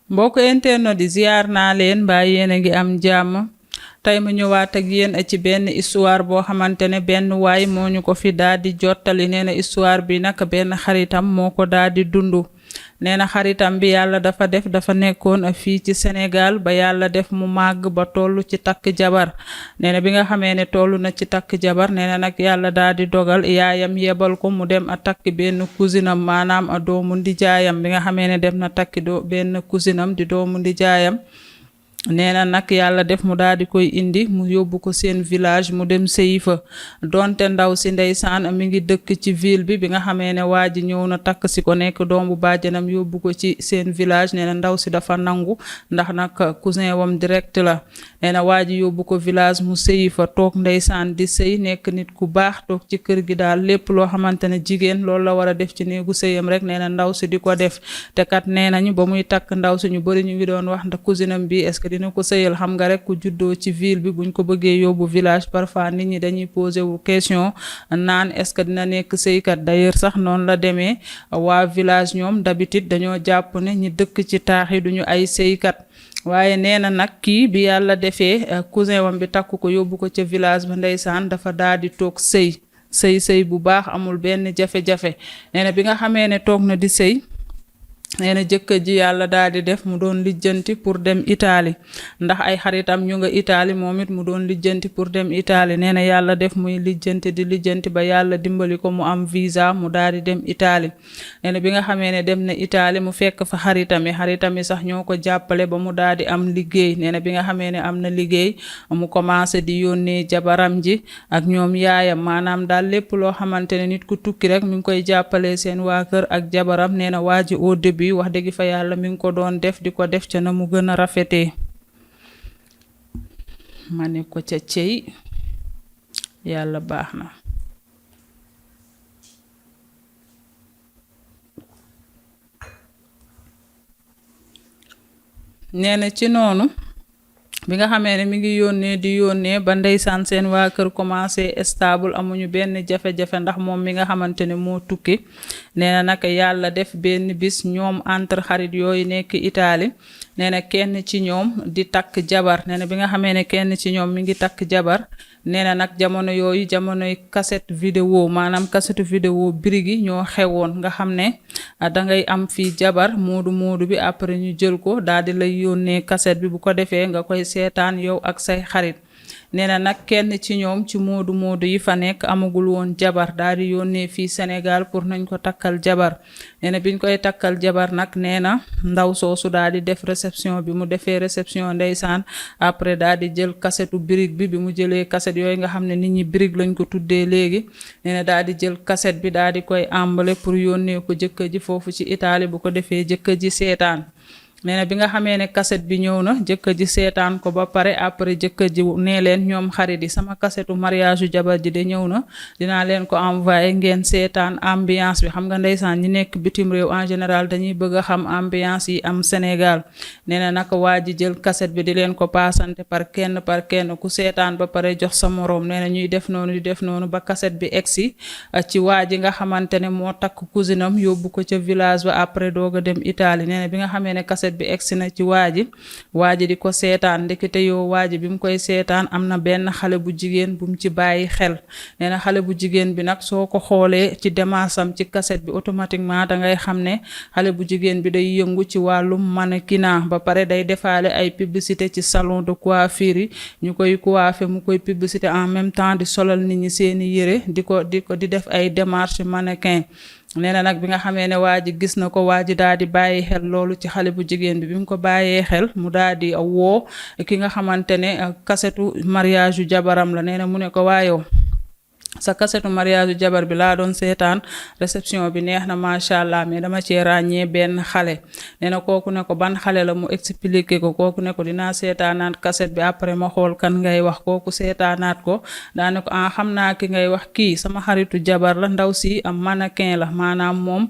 mbokk internet di ziar naa leen mbaa yéen a ngi am jàmm tey ma ñëwaat ak yéen ci benn histoire boo xamante ne benn waay moo ñu ko fi daal di jottali nee na histoire bi nag benn xaritam moo ko daal di dund. nee na xaritam bi yàlla dafa nekkoon fii ci Sénégal ba yàlla def mu màgg ba toll ci takk jabar nee na bi nga xamee ne toll na ci takk jabar nee na nag yàlla daal di dogal yaayam yebal ko mu dem a takk benn cousinam maanaam a doomu ndijaayam bi nga xamee ne dem na takki benn cousinam di doomu ndijaayam nee na nag yàlla def mu daal di koy indi mu yóbbu ko seen village mu dem sëyi fa donte ndaw si ndeysaan mi ngi dëkk ci ville bi nga xamee ne waa ji ñëw na takk si ko nekk doomu bàjjanam yóbbu ko ci seen village nee na ndaw si dafa nangu ndax nag cousin wam direct la nee na waa ji yóbbu ko village mu sëyi fa toog ndeysaan di sëy nekk nit ku baax toog ci kër gi daal lépp loo xamante ne jigéen loolu la war a def ci néegu sëyam rek nee na ndaw si di ko def te kat nee nañu ba muy takk ndaw si ñu bëri ñu ngi doon wax ndax cousinam bi est-ce que dina ko sëyal xam nga rek ku juddoo ci ville bi buñ ko bëggee yóbbu village parfois nit ñi dañuy posé wu question naan est-ce que dina nekk sëykat d'ailleurs sax noonu la demee waa village ñoom d'habitude dañoo jàpp ne ñi dëkk ci taax yi duñu ay sëykat waaye nee na nag kii bi yàlla defee cousin wam bi takk ko yóbbu ko ca village ba ndeysaan dafa daal di toog sëy bu baax amul benn jafe-jafe nee na bi nga xamee ne toog na di sëy nee na jëkkër ji yàlla daal di def mu doon lijjanti pour dem Italie ndax ay xaritam ñu nga Italie moom it mu doon lijjanti pour dem Italie nee na yàlla def muy lijjanti ba yàlla dimbali ko mu am visa mu daal di dem Italie nee na bi nga xamee ne dem na Italie mu fekk fa xaritami sax ñoo ko jàppale ba mu daal di am liggéey nee na bi nga xamee ne am na liggéey mu commencé di yónnee jabaram ji ak ñoom yaayam maanaam daal lépp loo xamante ne nit ku tukki rek mi ngi koy jàppale seen waa kër ak jabaram nee na waa ji au début bi wax dëgg fa yàlla mi ngi ko doon def di ko def ca na mu gën a rafetee ma ne ko ca cey yàlla baax na nee na ci noonu bi nga xamee ne mi ngi yónnee ba ndeysaan seen waa kër commencé stable amuñu benn jafe-jafe ndax moom mi nga xamante ne moo tukki nee na nag yàlla def benn bis ñoom entre xarit yooyu nekk Italie nee na kenn ci ñoom di takk jabar nee na bi nga xamee ne kenn ci ñoom mi ngi takk jabar nee na nag jamono yooyu jamonoy cassette vidéo maanaam cassette vidéo birigi ñoo xewoon nga xam ne dangay am fii jabar moodu bi après ñu jël ko daal di lay yónnee cassette bi bu ko defee nga koy seetaan yow ak say xarit nee na nag kenn ci ñoom ci moodu yi fa nekk amagul woon jabar daal di yónnee fii Sénégal pour nañ ko takkal jabar nee na biñ koy takkal jabar nag nee na ndaw soosu daal di def réception bi mu defee réception ndeysaan après daal di jël kasetu birig bi mu jëlee kaset yooyu nga xam ne nit ñi birig lañ ko tuddee léegi nee na daal di jël kaset bi daal di koy emballé pour yónnee ko jëkkër ji foofu ci Italie bu ko defee jëkkër ji seetaan nee na bi nga xamee ne cassette bi ñëw na jëkkër ji seetaan ko ba pare après jëkkër ji nee leen ñoom xarit yi sama cassettu mariage yu jabar ji de ñëw na dinaa leen ko envoyé ngeen seetaan ambiance bi xam nga ndeysaan ñi nekk bitim réew en général dañuy bëgg a xam ambiance yi am Sénégal nee na naka waa ji jël cassette bi di leen ko paasante par kenn ku seetaan ba pare jox sa moroom nee na ñuy def noonu di def noonu ba cassette bi egsi ci waa ji nga xamante ne moo takk cousinam yóbbu ko ca village ba après doog a dem Italie nee na bi nga xamee ne cassette bi egsi na ci waa ji di ko seetaan ndekete yoo waa ji bi mu koy seetaan am na benn xale bu jigéen bu mu ci bàyyi xel nee na xale bu jigéen bi nag soo ko xoolee ci démarche ci cassette bi automatiquement dangay xam ne xale bu jigéen bi day yëngu ci wàllum mannequinat ba pare day defaale ay publicité ci salon de coiffure yi ñu koy coiffer mu koy publicité en même temps di solal nit ñi seeni yére di def ay démarche mannequin nee na nag bi nga xamee ne waa ji gis na ko waa ji daal di bàyyi xel loolu ci xale bu jigéen bi mu ko bàyyee xel mu daal di woo ki nga xamante ne kasetu mariage yu jabaram la nee na mu ne ko waayow sa kasetu mariage yu jabar bi laa doon seetaan réception bi neex na macha allah mais dama cee ràññee benn xale nee na kooku ne ko ban xale la mu expliqué ko kooku ne ko dinaa seetaanaat kaset bi après ma xool kan ngay wax kooku seetaanaat ko daane ko xam naa ki ngay wax kii sama xaritu jabar la ndaw si am mannequin la maanaam moom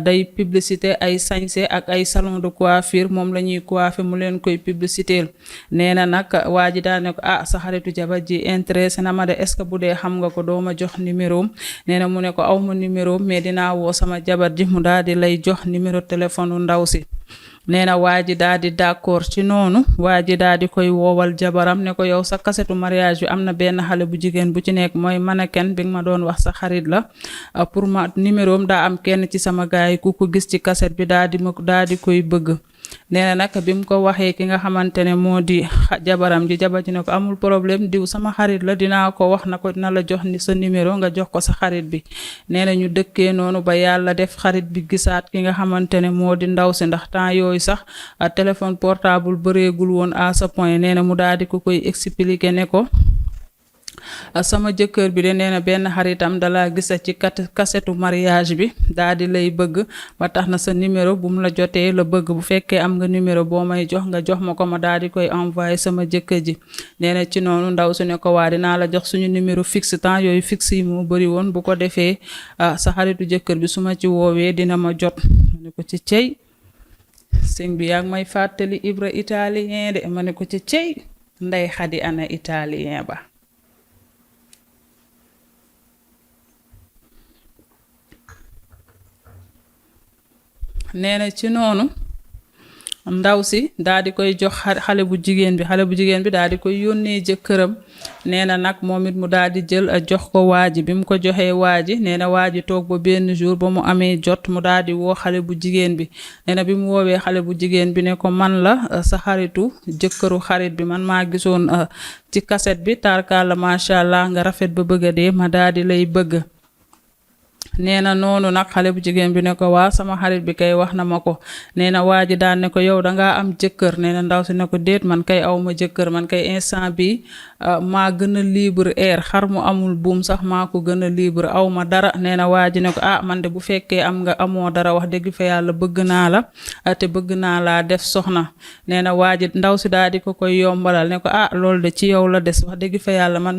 day publicité ay sañse ak ay salon de coiffure moom la ñuy coiffer mu leen koy publicité nee na nag waa ji daane ko sa xaritu jabar ji intéressé na ma de est-ce que bu dee xam nga ko dooma jox numéro nee na mu ne ko aw ma numéro mais dinaa woo sama jabar ji mu daal di lay jox numéro téléphone ndaw si nee na waa ji daal di d'accord ci noonu waa ji daal di koy woowal jabaram ne ko yow sa kasetu mariage bi am na benn xale bu jigéen bu ci nekk mooy mannequin bi nga ma doon wax sa xarit la pour ma numéro am daa am kenn ci sama gaay yi ku ko gis ci kaset bi daal di koy bëgg. nee na nag bi mu ko waxee ki nga xamante ne moo di jabaram ji jabar ji ne ko amul problème diw sama xarit la dinaa ko wax na ko dina la jox ni sa numéro nga jox ko sa xarit bi. nee na ñu dëkkee noonu ba yàlla def xarit bi gisaat ki nga xamante ne moo di ndaw si ndax temps yooyu sax téléphone portable bëreegul woon à ce point nee na mu daal di ko koy expliquer ne ko sama jëkkër bi de nee na benn xaritam dala gisa ci kasetu mariage bi daal di lay bëgg ba tax na sa numéro bu mu la jotee la bëgg bu fekkee am nga numéro boo may jox nga jox ma ko ma daal di koy envoyé sama jëkkër ji. nee na ci noonu ndaw su ne ko waa dinaa la jox suñu numéro fixe temps yooyu fixe yi moo bëri woon bu ko defee sa xaritu jëkkër bi su ma ci woowee dina ma jot. ma ne ko ci cey sëñ bi yaa ngi may fàttali Ibra italien de ma ne ko ci cey Ndey Xadi ana italien ba. nee na ci noonu ndaw si daal di koy jox xale bu jigéen bi daal di koy yónnee jëkkëram. nee na nag moom it mu daal di jël jox ko waa ji bi mu ko joxee waa ji nee na waa ji toog ba benn jour ba mu amee jot mu daal di woo xale bu jigéen bi. nee na bi mu woowee xale bu jigéen bi ne ko man la sa xaritu jëkkëru xarit bi man maa gisoon ci kaset bi tarkalla macha allah nga rafet ba bëgg a dee ma daal di lay bëgg. nee na noonu nag xale bu jigéen bi ne ko waa sama xarit bi kay wax na ma ko. nee na waa ji daan ne ko yow dangaa am jëkkër. nee na ndaw si ne ko déet man kay aw ma jëkkër man kay instant bi maa gën a libre air xar mu amul buum sax maa ko gën a libre aw ma dara. nee na waa ji ne ko man de bu fekkee amoo dara wax dëgg fa yàlla bëgg naa la te bëgg naa laa def soxna. nee na waa ji ndaw si daal di ko koy yombalal ne ko loolu de ci yow la des wax dëgg fa yàlla man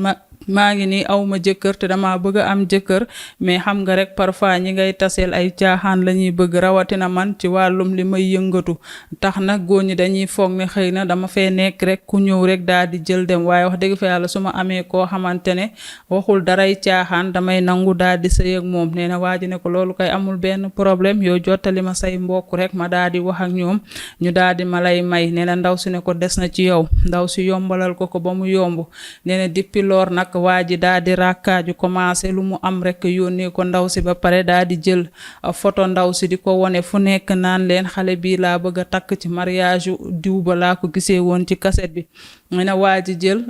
maa ngi nii aw ma jëkkër te dama bëgg a am jëkkër mais xam nga rek parfois ñi ngay taseel ay caaxaan la ñuy bëgg rawatina man ci wàllum li may yëngatu tax nag góor ñi dañuy foog ne xëy na dama fee nekk rek ku ñëw rek daal di jël dem waaye wax dëgg fa yàlla su ma amee koo xamante ne waxul daray caaxaan damay nangu daal di sëy ak moom. nee na waa ji ne ko loolu koy amul benn problème yow jottali ma say mbokk rek ma daal di wax ak ñoom ñu daal di ma lay may. nee na ndaw si ne ko des na ci yow ndaw si yombalal ko ba mu yomb. nee na depuis loor nag waa ji daal di rakkaaju commencé lu mu am rek yónnee ko ndaw si ba pare daal di jël photo ndaw si di ko wone fu nekk naan leen xale bii laa bëgg a takk ci mariage diw ba laa ko gisee woon ci kaset bi. nee na waa ji jël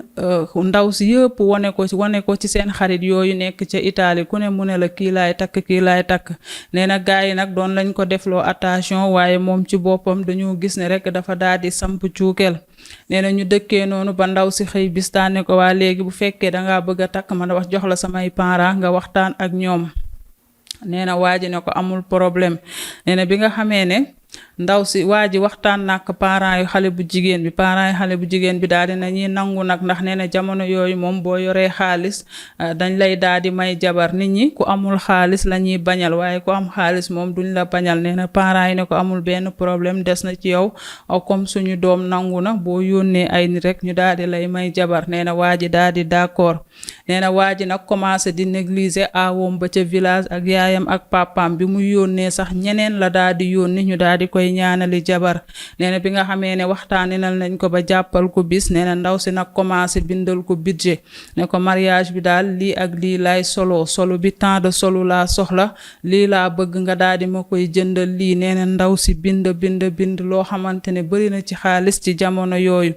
ndaw si yëpp wane ko ci seen xarit yooyu nekk ca Italie ku ne mu ne la kii laay takk. nee na gars yi nag doon lañ ko defloo attention waaye moom ci boppam dañoo gis ne rek dafa daal di samp cuukeel. nee na ñu dëkkee noonu ba ndaw si xëy bistaane ko waa léegi bu fekkee dangaa bëgg a takk ma wax jox la samay parents nga waxtaan ak ñoom. nee na waa ji ne ko amul problème. nee na bi nga xamee ne ndaw si waa ji waxtaan nak parents yu xale bu jigéen bi daal di na ñuy nangu nag ndax nee na jamono yooyu moom boo yoree xaalis dañ lay daal di may jabar. nit ñi ku amul xaalis la ñuy bañal waaye ku am xaalis moom duñ la bañal. nee na parents yi ne ko amul benn problème des na ci yow comme suñu doom nangu na boo yónnee ay nit rek ñu daal di lay may jabar. nee na waa ji daal di d'accord. nee na waa ji nag commencé di négliger awoom ba ca village ak yaayam ak papaam bi mu yónnee sax ñeneen la daal di yónni ñu daal di koy ñaanali jabar. nee na bi nga xamee ne waxtaanal nañ ko ba jàppal ko bis. nee na ndaw si nag commencé bindal ko budget ne ko mariage bi daal lii ak lii laay solo bi temps de solo laa soxla lii laa bëgg nga daal di ma koy jëndal lii. nee na ndaw si bind loo xamante ne bari na ci xaalis ci jamono yooyu.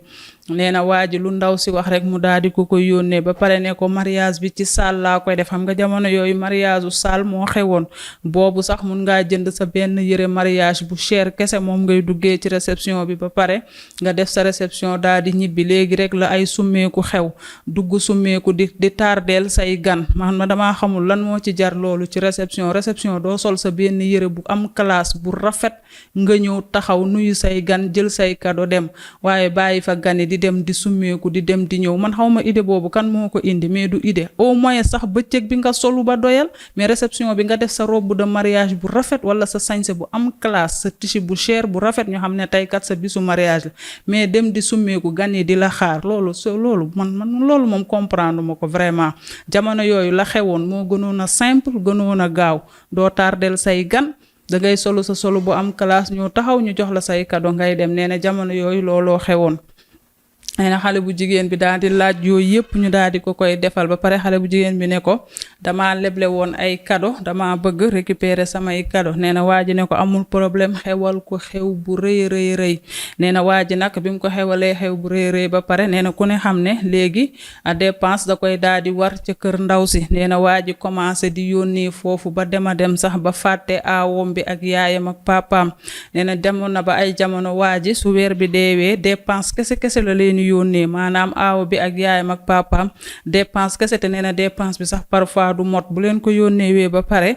nee na waa ji lu ndaw si wax rek mu daal di ko yónnee ba pare ne ko mariage bi ci salle laa koy def. xam nga jamono yooyu mariage u salle moo xewoon boobu sax mun ngaa jënd sa benn yëre mariage bu cher kese moom ngay duggee ci réception bi ba pare nga def sa réception daal di ñibbi. léegi rek la ay summeeku xew dugg summeeku di tardeel say gan man damaa xamul lan moo ci jar loolu ci réception doo sol sa benn yëre bu am classe bu rafet nga ñëw taxaw nuyu say gan jël say cadeau dem waaye bàyyi fa gani di dem di summeeku di dem di ñëw. man xaw ma idée boobu kan moo ko indi mais du idée au moins sax bëccëg bi nga solu ba doyal mais réception bi nga def sa robe de mariage bu rafet wala sa sañse bu am classe sa tissu bu cher bu rafet ñu xam ne tey kat sa bisu mariage la mais dem di summeeku gan yi di la xaar loolu man loolu moom comprendre ma ko vraiment. jamono yooyu la xewoon moo gënoon a simple gënoon a gaaw doo tardel say gan da ngay solu sa solu bu am classe ñu taxaw ñu jox la say cadeau ngay dem nee na jamono yooyu looloo xewoon. nee na xale bu jigéen bi daal di laaj yooyu yëpp ñu daal di ko koy defal ba pare xale bu jigéen bi ne ko dama leble woon ay cadeau dama bëgg récupérer samay cadeau nee na waa ji ne ko amul problème xewal ko xew bu rëy nee na waa ji nag bi mu ko xewalee xew bu rëy ba pare nee na ku ne xam ne léegi dépense da koy daal di war ca kër ndaw si nee na waa ji commencé di yónnee foofu ba dem sax ba fàtte aawom bi ak yaayam ak papaam nee na demoon na ba ay jamono waa ji su weer bi deewee dépense kese la leen yónnee maanaam aawo bi ak yaayam ak papaam dépense kese te nee na dépense bi sax parfois du mot bu leen ko yónneewee ba pare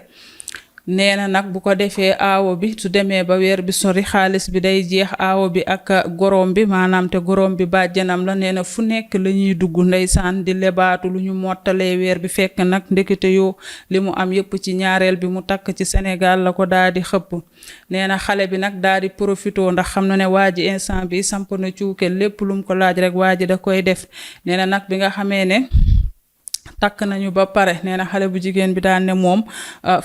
nee na nag bu ko defee aawo bi su demee ba weer bi sori xaalis bi day jeex aawo bi ak gorom bi maanaam te gorom bi bàjjanam la nee na fu nekk la ñuy dugg ndeysaan di lebaatu lu ñu mottalee weer bi fekk nag ndekete yoo li mu am yépp ci ñaareel bi mu takk ci Sénégal la ko daal di xëpp nee na xale bi nag daal di profitoo ndax xam na ne waa ji instant bi samp na cuuke lépp lu mu ko laaj rek waa ji da koy def nee na nag bi nga xamee ne takk nañu ba pare nee na xale bu jigéen bi daal ne moom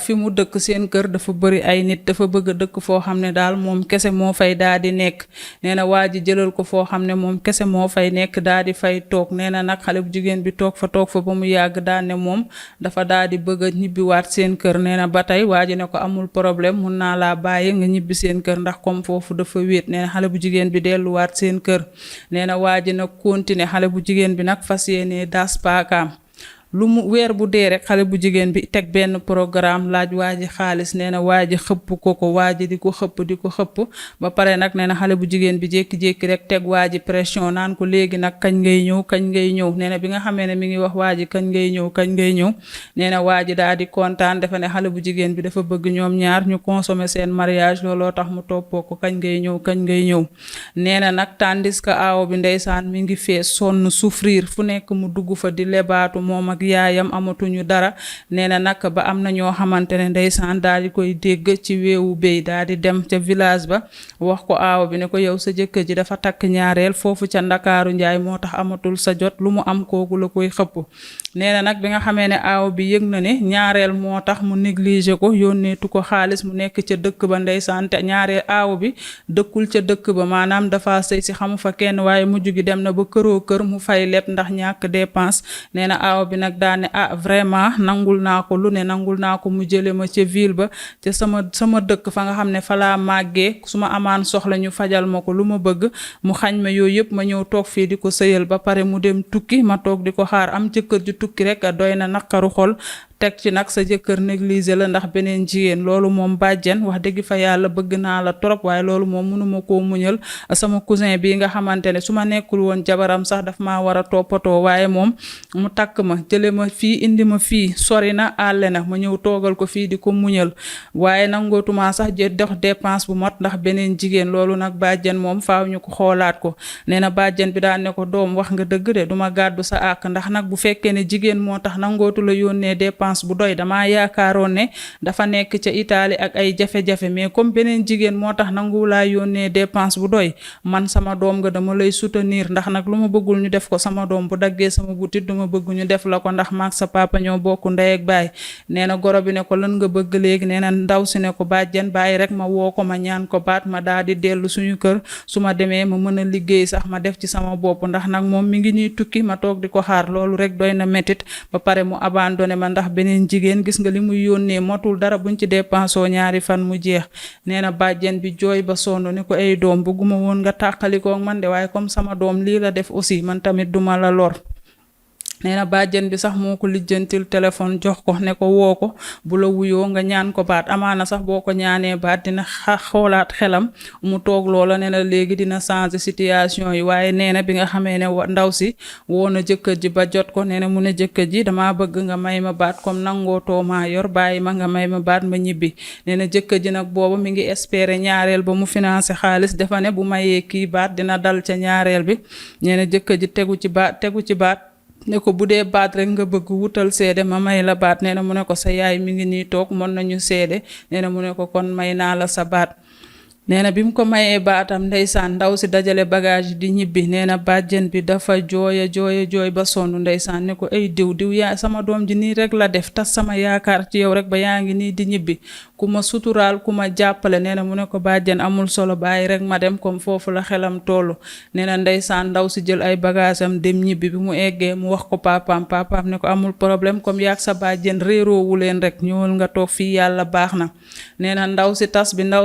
fi mu dëkk seen kër dafa bëri ay nit dafa bëgg a dëkk foo xam ne daal moom kese moo fay daal di nekk nee na waa ji jëlal ko foo xam ne moom kese moo fay nekk daal di fay toog nee na nag xale bu jigéen bi toog fa ba mu yàgg daal ne moom dafa daal di bëgg a ñibbiwaat seen kër nee na ba tey waa ji ne ko amul problème mun naa laa bàyyi nga ñibbi seen kër ndax comme foofu dafa wéet nee na xale bu jigéen bi delluwaat seen kër nee na waa ji nag continuer xale bu jigéen bi nag fas yéenee daas paakaam lu mu weer bu dee rek xale bu jigéen bi teg benn programme laaj waa ji xaalis nee na waa ji xëpp ko waa ji di ko xëpp ba pare nag nee na xale bu jigéen bi jékki-jékki rek teg waa ji pression naan ko léegi nag kañ ngay ñëw nee na bi nga xamee ne mi ngi wax waa ji kañ ngay ñëw nee na waa ji daal di kontaan dafa ne xale bu jigéen bi dafa bëgg ñoom ñaar ñu consommer seen mariage looloo tax mu toppoo ko kañ ngay ñëw nee na nag tandis que aawo bi ndeysaan mi ngi fee sonn souffrir fu nekk mu dugg fa di lebaatu moom ak yaayam amatuñu dara nee na nag ba am na ñoo xamante ne ndeysaan daal di koy dégg ci weewu béy daal di dem ca village ba wax ko aawo bi ne ko yow sa jëkkër ji dafa takk ñaareel foofu ca Ndakaaru njaay moo tax amatul sa jot lu mu am kooku la koy xëpp nee na nag bi nga xamee ne aawo bi yëg na ne ñaareel moo tax mu négliger ko yónneetu ko xaalis mu nekk ca dëkk ba ndeysaan te ñaareel aawo bi dëkkul ca dëkk ba maanaam dafa sëy si xamu fa kenn waaye mujj gi dem na ba kër mu fay lépp ndax ñàkk dépense nee na aawo bi nag daane vraiment nangul naa ko lu ne nangul naa ko mu jële ma ca ville ba te sama dëkk fa nga xam ne fa laa màggee su ma amaan soxla ñu fajal ma ko lu ma bëgg mu xañ ma yooyu yëpp ma ñëw toog fii di ko sëyal ba pare mu dem tukki ma toog di ko xaar am jëkkër ju tukki rek doy na naqaru xol teg ci nag sa jëkkër négligé la ndax beneen jigéen loolu moom bàjjen wax dëgg fa yàlla bëgg naa la trop waaye loolu moom mënuma koo muñal sama cousin bii nga xamante ne su ma nekkul woon jabaram sax daf maa war a toppatoo waaye moom mu takk ma jële ma fii indi ma fii sori na àlle na ma ñëw toogal ko fii di ko muñal waaye nangootuma sax dox dépense bu mot ndax beneen jigéen loolu nag bàjjen moom faaw ñu ko xoolaat ko nee na bàjjen bi daan ne ko doom wax nga dëgg de duma gàddu sa àq ndax nag bu fekkee ne jigéen moo tax nangootu la yónnee dépense bu doy dama yaakaaroon ne dafa nekk ca Italie ak ay jafe-jafe mais comme beneen jigéen moo tax nangu laa yónnee dépense bu doy man sama doom nga dama lay soutenir ndax nag lu ma bëggul ñu def ko sama doom bu daggee sama butit duma bëgg ñu def la ko ndax maag sa papa ñoo bokk ndey ak baay nee na goro bi ne ko lan nga bëgg léegi nee na ndaw si ne ko bàjjen bàyyi rek ma woo ko ma ñaan ko baat ma daal di dellu suñu kër su ma demee ma mën a liggéey sax ma def ci sama bopp ndax nag moom mi ngi ñuy tukki ma toog di ko xaar loolu rek doy na métit ba pare mu abandonné ma ndax beneen jigéen gis nga li muy yónnee motul dara buñ ci dépensoo ñaari fan mu jeex nee na bàjjen bi jooy ba sonn ni ko ay doom bëgguma woon nga tàqalikoo man de waaye comme sama doom lii la def aussi man tamit duma la lor nee na bàjjen bi sax moo ko lijjantil téléphone jox ko ne ko woo ko bu la wuyoo nga ñaan ko baat amaana sax boo ko ñaanee baat dina xoolaat xelam mu toog loola nee na léegi dina changer situation yi waaye nee na bi nga xamee ne ndaw si woo na jëkkër ji ba jot ko nee na mu ne jëkkër ji dama bëgg nga may ma baat comme nangoo toomaa yor bàyyi ma nga may ma baat ma ñibbi nee na jëkkër ji nag boobu mi ngi espérer ñaareel ba mu financé xaalis dafa ne bu mayee kii baat dina dal ca ñaareel bi nee na jëkkër ji tegu ci baat ne ko bu dee baat rek nga bëgg wutal seede ma may la baat nee na mu ne ko sa yaay mi ngi nii toog mën nañu seede nee na mu ne ko kon may naa la sa baat nee na bi mu ko mayee baatam ndeysaan ndaw si dajale bagage di ñibbi nee na bàjjen bi dafa jooy ba sonn ndeysaan ne ko ay diw yaa sama doom ji nii rek la def tas sama yaakaar ci yow rek ba yaa ngi nii di ñibbi ku ma suturaal ku ma jàppale nee na mu ne ko bàjjen amul solo bàyyi rek ma dem comme foofu la xelam tollu nee na ndeysaan ndaw si jël ay bagage am dem ñibbi bi mu eggee mu wax ko papaam ne ko amul problème comme yaag sa bàjjen réeroowu leen rek ñëwal nga toog fii yàlla baax na nee na ndaw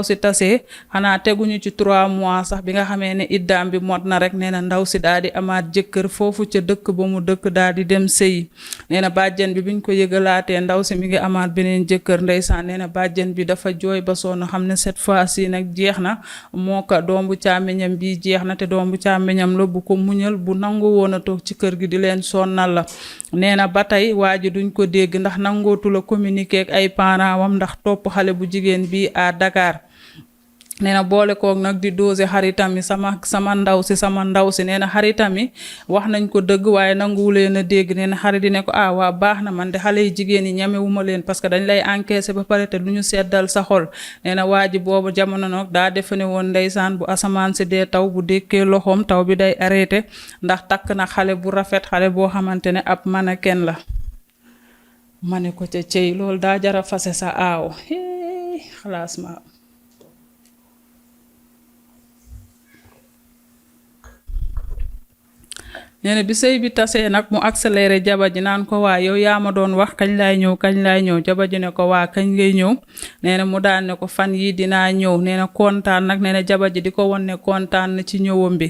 si tasee xanaa teguñu ci 3 mois sax bi nga xamee ne iddaam bi mot na rek nee na ndaw si daal di amaat jëkkër foofu ca dëkk ba mu dëkk daal di dem sëyi nee na bàjjen bi biñ ko yëgalaatee ndaw si mi ngi amaat beneen jëkkër ndeysaan nee na bàjjen bi dafa jooy ba sonn xam ne cette fois-ci nag jeex na moo ko doom bu càmmiñam bi jeex na te doom bu càmmiñam la bu ko muñal bu nangu woon a toog ci kër gi di leen sonnal la nee na ba tey waa ji duñ ko dégg ndax nangootu la communiquer ak ay parents wam ndax topp xale bu jigéen bi à Dakar nee na boole koog nag di doser xaritam yi sama ndaw si nee na xaritam yi wax nañ ko dëgg waaye nanguwu leen a dégg nee na xarit yi ne ko waa baax na man de xale yi jigéen yi ñamewuma leen parce que dañ lay encaisser ba pare te lu ñu seddal sa xol nee na waa ji boobu jamono nag daa defe ne woon ndeysaan bu asamaan si dee taw bu dékkee loxoom taw bi day arrêté ndax takk na xale bu rafet xale boo xamante ne ab mannequin la ma ne ko ca cey loolu daa jara fase sa aaw xalaas ma nee na bi sëy bi tasee nag mu accéléré jaba ji naan ko waa yow yaa ma doon wax kañ laay ñëw jaba ji ne ko waa kañ ngay ñëw nee na mu daan ne ko fan yi dinaa ñëw nee na kontaan nag nee na jaba ji di ko won ne kontaan na ci ñëwam bi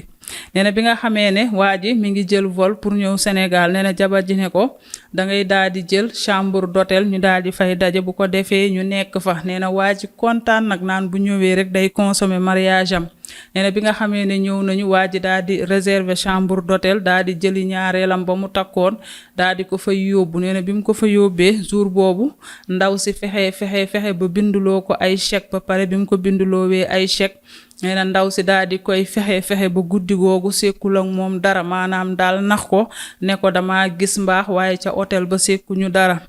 nee na bi nga xamee ne waa ji mi ngi jël vol pour ñëw Sénégal nee na jabar ji ne ko dangay daal di jël chambre d'hôtel ñu daal di fay daje bu ko defee ñu nekk fa nee na waa ji kontaan nag naan bu ñëwee rek day consommer mariage am nee na bi nga xamee ne ñëw nañu waa ji daal di réserver chambre d'hôtel daal di jëli ñaareelam ba mu takkoon daal di ko fa yóbbu nee na bi mu ko fa yóbbee jour boobu ndaw si fexe ba binduloo ko ay chèque ba pare bi mu ko binduloowee ay chèque nee na ndaw si daal di koy fexe ba guddi googu sekkul ak moom dara maanaam daal nax ko ne ko dama gis mbaax waaye ca hôtel ba sekkuñu dara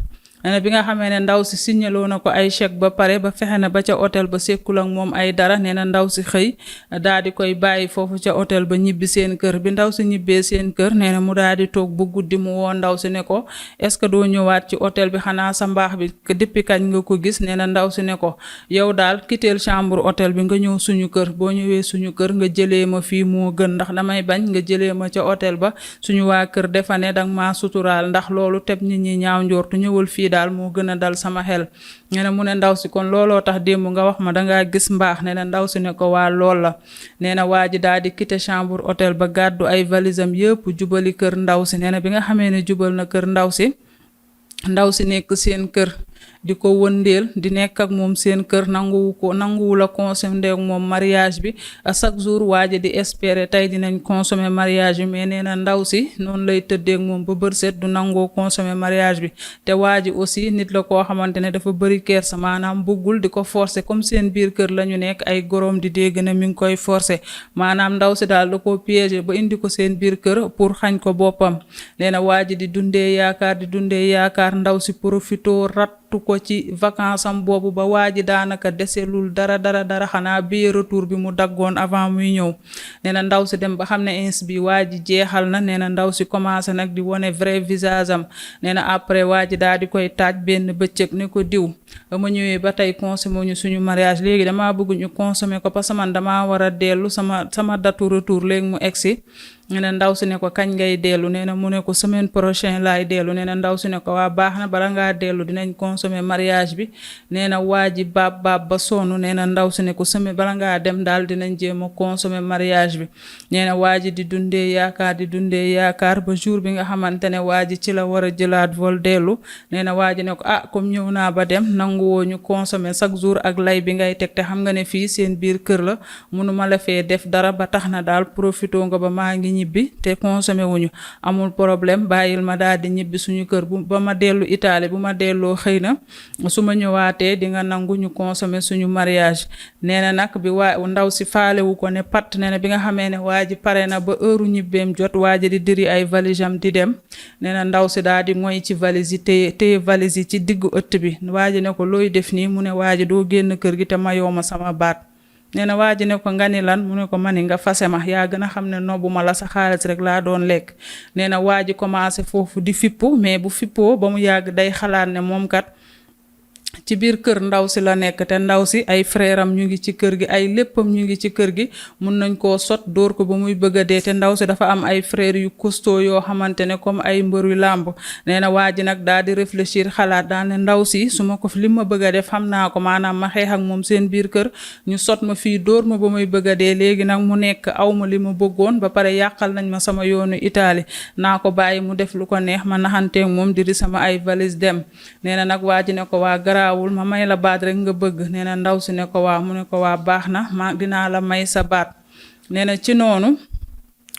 nee na bi nga xamee ne ndaw si signaloo na ko ay chèque ba pare ba fexe na ba ca hôtel ba sekkul ak moom ay dara nee na ndaw si xëy daal di koy bàyyi foofu ca hôtel ba ñibbi seen kër bi ndaw si ñibbee seen kër nee na mu daal di toog bu guddi mu woo ndaw si ne ko est-ce que doo ñëwaat ci hôtel bi xanaa sa mbaax bi depuis kañ nga ko gis nee na ndaw si ne ko yow daal kiteel chambre hôtel bi nga ñëw suñu kër boo ñëwee suñu kër nga jëlee ma fii moo gën ndax damay bañ nga jëlee ma ca hôtel ba suñu waa kër defa ne danga maa suturaal ndax loolu teb nit ñi ñaaw njortu ñëwal fii daal moo gën a dal sama xel nee na mu ne ndaw si kon looloo tax démb nga wax ma dangaa gis mbaax nee na ndaw si ne ko waa lool la nee na waa ji daal di quitté chambre hôtel ba gàddu ay valisam yëpp jubali kër ndaw si nee na bi nga xamee ne jubal na kër ndaw si nekk seen kër di ko wëndeel di nekk ak moom seen kër nanguwu la consommer ak moom mariage bi chaque jour waaja di espérer tey dinañ consommer mariage bi mais nee na ndaw si noonu lay tëddee ak moom ba bërset du nangoo consommer mariage bi te waaji aussi nit la koo xamante ne dafa bëri kersa maanaam buggul di ko forcer comme seen biir kër la ñu nekk ay goroom di dégg ne mi ngi koy forcer maanaam ndaw si daal da ko piéger ba indi ko seen biir kër pour xañ ko boppam nee na waaji di dundee yaakaar ndaw si profito rattu ko ci vacances am boobu ba waa ji daanaka deselul dara xanaa billet retour bi mu daggoon avant muy ñëw nee na ndaw si dem ba xam ne ins bi waa ji jeexal na nee na ndaw si commencé nag di wone vrai visage am nee na après waa ji daal di koy taaj benn bëccëg ne ko diw ba ma ñëwee ba tey consommé ñu suñu mariage léegi damaa bëgg ñu consommé ko parce que man damaa war a dellu sama datu retour léegi mu egsi nee na ndaw si ne ko kañ ngay dellu nee na mu ne ko semaine prochaine laay dellu nee na ndaw si ne ko waa baax na bala ngaa dellu dinañ consommer mariage bi nee na waa ji baab ba sonn nee na ndaw si ne ko semaine bala ngaa dem daal dinañ jéem a consommer mariage bi nee na waa ji di dundee yaakaar ba jour bi nga xamante ne waa ji ci la war a jëlaat vol dellu nee na waa ji ne ko comme ñëw naa ba dem nanguwoo ñu consommer chaque jour ak lay bi ngay teg te xam nga ne fii seen biir kër la mënuma la fee def dara ba tax na daal profito nga ba maa ngi ñibbi te consommé wuñu amul problème bàyyil ma daal di ñibbi suñu kër ba ma dellu Italie bu ma delloo xëy na su ma ñëwaatee di nga nangu ñu consommé suñu mariage nee na nag bi ndaw si faalewu ko ne pat nee na bi nga xamee ne waa ji pare na ba heure ñibbeem jot waa ji di diri ay valise am di dem nee na ndaw si daal di moy ci valise yi téye valise yi ci diggu ëtt bi waa ji ne ko looy def nii mu ne waa ji doo génn kër gi te mayoo ma sama baat nee na waa ji ne ko nga ni lan mu ne ko mani nga fase ma yaa gën a xam ne nobbu ma la sa xaalis rek laa doon lekk. nee na waa ji commencé foofu di fippu mais bu fippoo ba mu yàgg day xalaat ne moom kat ci biir kër ndaw si la nekk te ndaw si ay frère am ñu ngi ci kër gi ay léppam ñu ngi ci kër gi mun nañ koo sot dóor ko ba muy bëgg a dee te ndaw si dafa am ay frère yu costaud yoo xamante ne comme ay mbëru làmb. nee na waa ji nag daal di réfléchir xalaat daal ne ndaw si su ma ko li ma bëgg a def xam naa ko maanaam ma xeex ak moom seen biir kër ñu sot ma fii dóor ma ba muy bëgg a dee léegi nag mu nekk aw ma li ma bëggoon ba pare yàqal nañ ma sama yoonu Italie naa ko bàyyi mu def lu ko neex ma naxanteeg moom diri sama ay valise dem. nee na nag waa ji ne ko waa garaawul ma may la baat rek nga bëgg. nee na ndaw si ne ko waa mu ne ko waa baax na ma dinaa la may sa baat. nee na ci noonu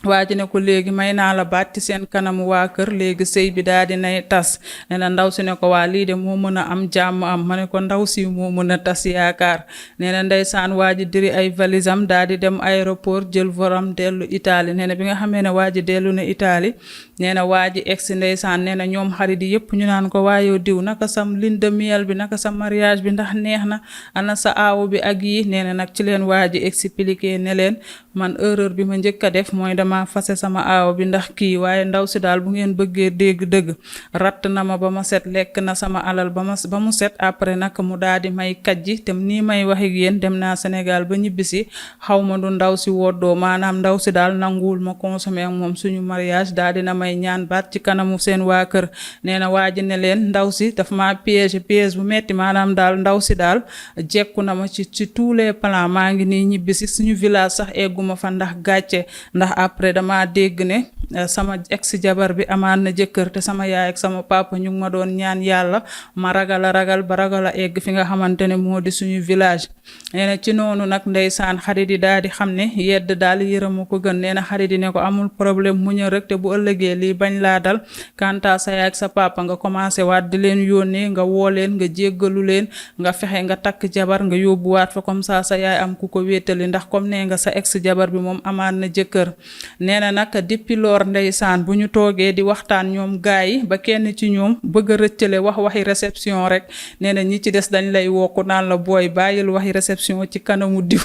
waa ji ne ko léegi may naa la baat ci seen kanamu waa kër léegi sëy bi daal di nay tas. nee na ndaw si ne ko waa lii de moo mën a am jàmm am ma ne ko ndaw si moo mën a tas yaakaar. nee na ndeysaan waa ji diri ay valisam daal di dem aéroport jël volam dellu Italie. nee na bi nga xamee ne waa ji dellu na Italie nee na waa ji egsi ndeysaan nee na ñoom xarit yi yëpp ñu naan ko waaye diw naka sam lune de miel bi naka sa mariage bi ndax neex na ana sa aawu bi ak yi. nee na nag ci leen waa ji expliqué ne leen man erreur bi ma njëkk a def mooy dama fase sama aaw bi ndax kii waaye ndaw si daal bu ngeen bëggee dégg dëgg ratt na ma ba ma set lekk na sama alal ba mu set après nag mu daal di may kajji te nii may wax ak yéen dem naa Sénégal ba ñibbisi xaw ma du ndaw si woddoo maanaam ndaw si daal nanguwul ma consommer ak moom suñu mariage daal dina may ñaan baat ci kanamu seen waa kër. nee na waa ji ne leen ndaw si daf ma piège bu metti maanaam daal ndaw si daal jekku na ma ci tous les plans maa ngi nii ñibbisi suñu village sax egguma fa ndax gàcce ndax après dama dégg ne sama ex jabar bi amaan na jëkkër te sama yaay ak sama papa ñu ngi ma doon ñaan yàlla ma ragal a egg fi nga xamante ne moo di suñu village. nee na ci noonu nag ndeysaan xarit yi daal di xam ne yedd daal yërëmu ko gën. nee na xarit yi ne ko amul problème mu ñëw rek te bu ëllëgee lii bañ laa dal kanta sa yaay ak sa papa nga commencé waat di leen yónnee nga woo leen nga jéggalu leen nga fexe nga takk jabar nga yóbbuwaat fa comme ça sa yaay am ku ko wéetali ndax comme nee nga sa ex jabar bi moom amaan na jëkkër. nee na nag depuis lors ndeysaan bu ñu toogee di waxtaan ñoom gaay yi ba kenn ci ñoom bëgg a rëccale waxi réception rek nee na ñi ci des dañ lay wokku naan la booy bàyyil waxi réception ci kanamu diw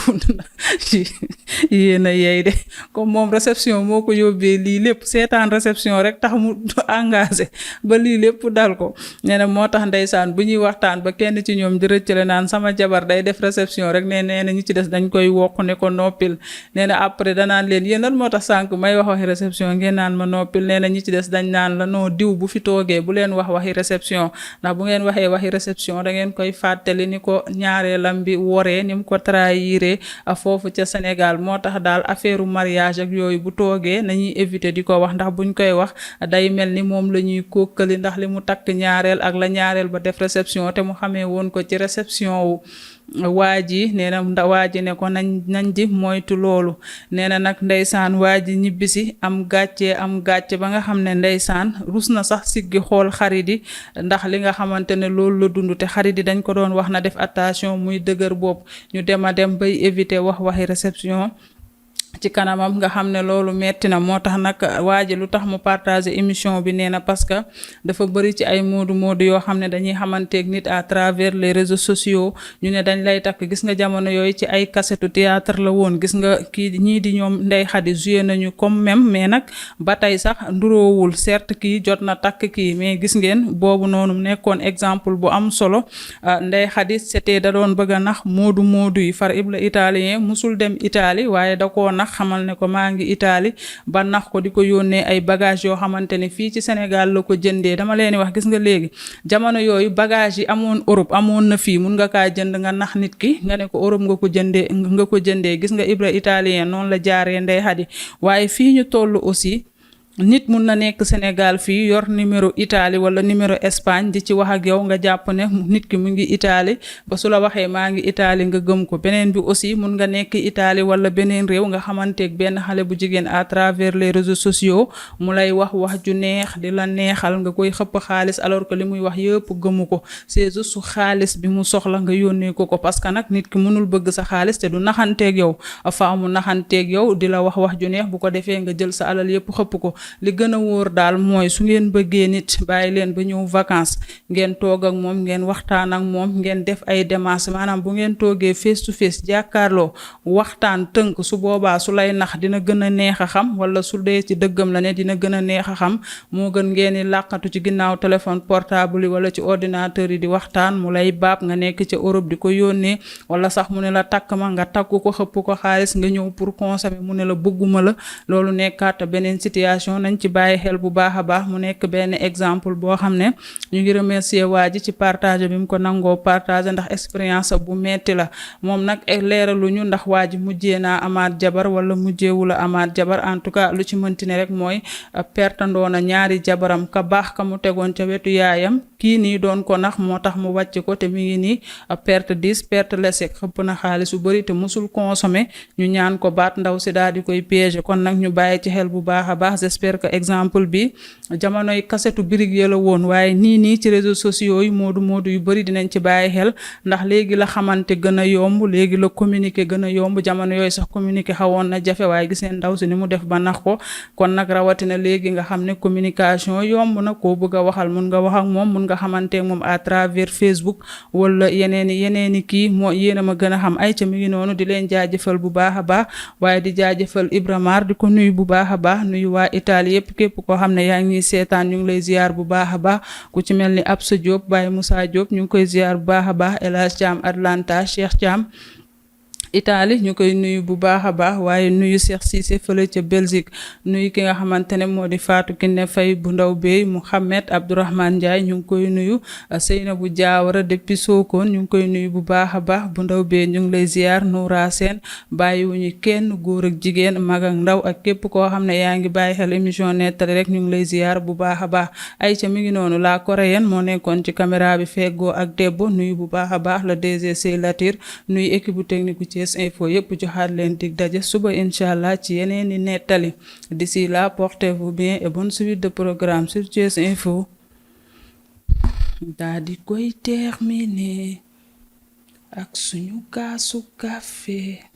yéen a yeey de comme moom réception moo ko yóbbee lii lépp seetaan réception rek tax mu engagé ba lii lépp dal ko. nee na moo tax ndeysaan bu ñuy waxtaan ba kenn ci ñoom di rëccale naan sama jabar day def réception rek nee na ñi ci des dañ koy wokku ne ko noppil. nee na après danaan leen yéen lan moo tax sànq may wax waxi réception ngeen naan ma noppil. nee na ñi ci des dañ naan la noo diw bu fi toogee bu leen wax waxi réception ndax bu ngeen waxee waxi réception da ngeen koy fàttali ni ko ñaareelam bi woree ni mu ko trahiré foofu ca Sénégal. moo tax daal affaire mariage ak yooyu bu toogee nañuy éviter di ko wax ndax buñ koy wax day mel ni moom la ñuy kókkali ndax li mu takk ñaareel ak la ñaareel ba def réception te mu xamee woon ko ci réception wu waa ji. nee na waa ji ne ko nañ di moytu loolu. nee na nag ndeysaan waa ji ñibbisi am gàcce ba nga xam ne ndeysaan rus na sax siggi xool xarit yi ndax li nga xamante ne loolu la dund te xarit yi dañ ko doon wax na def attention muy dëgër bopp ñu dem bay éviter wax waxi réception ci kanamam nga xam ne loolu metti na. moo tax nag waa ji lu tax mu partager émission bi nee na parce que dafa bëri ci ay moodu yoo xam ne dañuy xamanteeg nit à travers les réseaux sociaux ñu ne dañ lay takk. gis nga jamono yooyu ci ay kasetu théâtre la woon gis nga kii ñii di ñoom Ndey Xadi joué nañu comme même mais nag ba tey sax nduroowul certes kii jot na takk kii mais gis ngeen boobu noonu nekkoon exemple bu am solo. Ndey Xadi c'était da doon bëgg a nax moodu yi far ibla italien musul dem Italie waaye da koo nax xamal ne ko maa ngi Italie ba nax ko di ko yónnee ay bagage yoo xamante ne fii ci Sénégal la ko jëndee. dama leen wax gis nga léegi jamono yooyu bagage yi amoon Europe amoon na fii mun nga kaa jënd nga nax nit ki nga ne ko Europe nga ko jëndee gis nga ibra italien noonu la jaaree Ndey Xadi. waaye fii ñu toll aussi nit mun na nekk Sénégal fii yor numéro Italie wala numéro Espagne di ci wax ak yow nga jàpp ne nit ki mu ngi Italie ba su la waxee maa ngi Italie nga gëm ko. beneen bi aussi mun nga nekk Italie wala beneen réew nga xamanteeg benn xale bu jigéen à travers les réseaux sociaux mu lay wax ju neex di la neexal nga koy xëpp xaalis alors que li muy wax yëpp gëmu ko. c'est juste su xaalis bi mu soxla nga yónnee ko parce que nag nit ki mënul bëgg sa xaalis te du naxanteeg yow fa mu naxanteeg yow di la wax ju neex bu ko defee nga jël sa alal yëpp xëpp ko. li gën a wóor daal mooy su ngeen bëggee nit bàyyi leen ba ñëw vacances ngeen toog ak moom ngeen waxtaan ak moom ngeen def ay démarches maanaam bu ngeen toogee face to face jàkkaarloo waxtaan tënk su boobaa su lay nax dina gën a neex a xam wala su dee ci dëggam la ne dina gën a neex a xam moo gën ngeen di làqatu ci ginnaaw téléphone portable yi wala ci ordinateur yi di waxtaan mu lay baab nga nekk ca Europe di ko yónnee wala sax mu ne la takk ma nga takku ko xëpp ko xaalis nga ñëw pour consommer mu ne la bëgguma la loolu nekkaat beneen situation nañ ci bàyyi xel bu baax a baax mu nekk benn exemple boo xam ne ñu ngi remercier waa ji ci partage bi mu ko nangoo partage ndax expérience bu metti la moom nag leeraluñu ndax waa ji mujjee naa amaat jabar wala mujjeewula amaat jabar en tout cas lu ci mënti ne rek mooy pertandoo na ñaari jabaram ka baax ka mu tegoon ca wetu yaayam kii nii doon ko nax moo tax mu wàcc ko te mi ngi nii perte 10 perte lesek xëpp na xaalis bu bari te musul consommer ñu ñaan ko baat ndaw si daal di koy piéger kon nag ñu bàyyi ci xel bu baax a baax j'espère que exemple bi jamonoy kasetu birig ya la woon waaye nii ci réseaux sociaux yi moodu yu bari dinañ ci bàyyi xel ndax léegi la xamante gën a yomb léegi la communiquer gën a yomb jamono yooyu sax communiquer xawoon na jafe waaye gis ngeen ndaw si ni mu def ba nax ko kon nag rawatina léegi nga xam ne communication yomb na koo bëgg a waxal mun nga wax ak moom mun nga xamante moom à travers Facebook wala yeneeni kii moo yéen a ma gën a xam ay ca mi ngi noonu di leen jaajëfal bu baax a baax waaye di jaajëfal Ibra Mar di ko nuyu bu baax a baax nuyu waa Italie yépp képp koo xam ne yaa ngi seetaan ñu ngi lay ziar bu baax a baax ku ci mel ni Absa Diop Baye Moussa Diop ñu ngi koy ziar bu baax a baax El Hadj Thiam Atlanta Cheikh Thiam Italie ñu koy nuyu bu baax a baax waaye nuyu Cheikh Cissé fële ca Belgique nuyu ki nga xamante ne moo di Fatou Kiné Faye bu ndaw bey Mouhamed Abdourahmane Ndiaye ñu ngi koy nuyu Seynabou Diawara depuis Sokone ñu ngi koy nuyu bu baax a baax bu ndaw bey ñu ngi lay ziar Noura Sène bàyyiwuñu kenn góor ak jigéen mag ak ndaw ak képp koo xam ne yaa ngi bàyyi xel émission nettali rek ñu ngi lay ziar bu baax a baax ay ca mi ngi noonu la coréenne moo nekkoon ci caméra bi feggoo ak Debbo nuyu bu baax a baax la DG Latir nuyu équipe bu technique Thiès Info yëpp joxaat leen dig daje suba incha allah ci yeneen i nettali d'ici là portez-vous bien et bonne suite de programme sur Thiès Info. daa di koy terminer ak suñu kaasu café